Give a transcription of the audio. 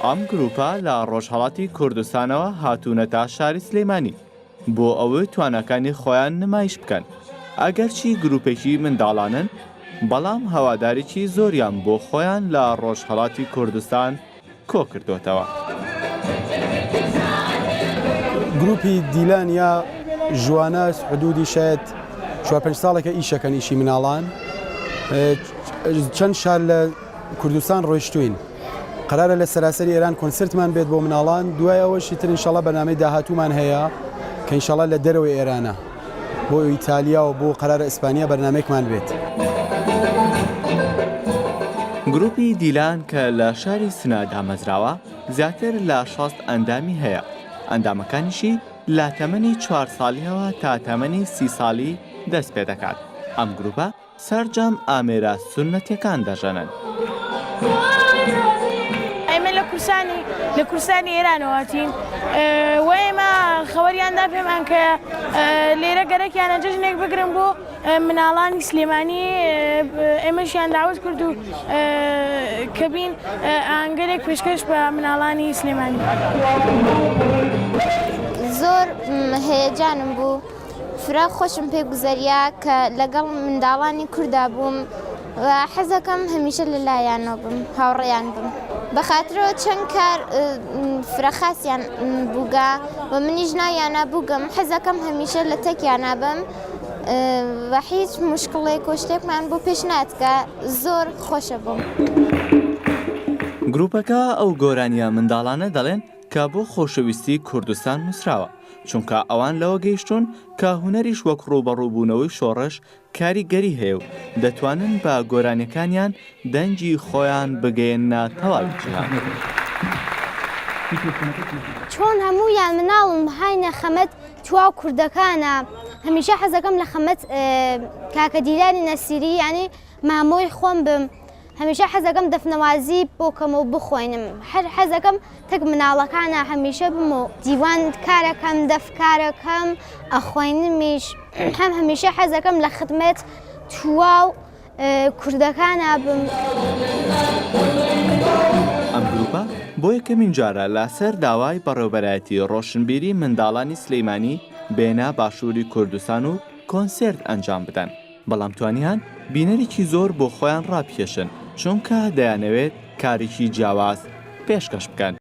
ئەم گروپە لە ڕۆژهەڵاتی کوردستانەوە هاتوونەتە شاری سلێمانی بۆ ئەوەی تواناکانی خۆیان نمایش بکەن، ئەگەرچی گروپێکی منداڵانن، بەڵام هەوادارێکی زۆریان بۆ خۆیان لە ڕۆژهەڵاتی کوردستان کۆکردۆتەوە. گروپی دیلان یا ژوانە حدودی شاید چوار پێنج ساڵێکە ئیشەکەن ئیشی مناڵان چەند شار لە کوردستان ڕۆیشتوین قەرارە لە سەراسەری ئێران کۆنسرتمان بێت بۆ مناڵان دوای ئەوەشی تر ئینشاڵا بەرنامەی داهاتوومان هەیە کە ئینشاڵا لە دەرەوەی ئێرانە بۆ ئیتالیا و بۆ قەرارە ئیسپانیا بەرنامەیەکمان بێت. گروپی دیلان کە لە شاری سنە دامەزراوە، زیاتر لە 60 ئەندامی هەیە، ئەندامەکانیشی لە تەمەنی چوار ساڵییەوە تا تەمەنی سی ساڵی دەست پێدەکات. ئەم گروپە سەرجەم ئامێرە سوننەتیەکان دەژەنن. ئێمە لە کوردستانی لە کوردستانی ئێرانەوە هاتین و ئێمە خەوەریان دا پێمان کە لێرە گەرەکیانە جەژنێک بگرن بۆ مناڵانی سلێمانی ئێمەشیان داوت کرد و کە بین ئاهەنگەلێک پێشکەش بە مناڵانی سلێمانی. زۆر هەیەجانم بوو. فرە خۆشم پێ گوزەریا کە لەگەڵ منداڵانی کوردا بووم و حەزەکەم هەمیشە لە لایانەوە بم هاوڕێیان بم بەخاترەوە چەند کار فرە خاسیان بووگە و منیش ناویانە بووگەم حەزەکەم هەمیشە لە تەکیانە بم و هیچ مشکڵێک و شتێکمان بۆ پێش ناتکە زۆر خۆشە بووم. گروپەکە ئەو گۆرانییە منداڵانە دەڵێن کە بۆ خۆشەویستی کوردستان نووسراوە، چونکە ئەوان لەوە گەیشتوون کە هونەریش وەک ڕووبەڕووبوونەوەی شۆڕش کاریگەری هەیە و دەتوانن بە گۆرانیەکانیان دەنگی خۆیان بگەیەننە تەواوی جیهان. چۆن هەموویان مناڵن بهاینە خەمەت تواو کوردەکانە هەمیشە حەزەکەم لە خەمەت کاکە دیلانی نەسیری یانی مامۆی خۆم بم هەمیشە حەزەکەم دەفنەوازی بۆکەم و بخۆینم هەر حەزەکەم تەک مناڵەکانە هەمیشە بم و دیوان کارەکەم دەف کارەکەم ئەخۆینمیش هەم هەمیشە حەزەکەم لە خدمەت تواو کوردەکانە بم. ئەم گروپە بۆ یەکەمین جارە لەسەر داوای بەڕێوبەرایەتی ڕۆشنبیری منداڵانی سلیمانی بێنە باشووری کوردستان و کۆنسێرت ئەنجام بدەن. بەڵام توانیان بینەرێکی زۆر بۆ خۆیان ڕابکێشن، چونکە دەیانەوێت کارێکی جیاواز پێشکەش بکەن.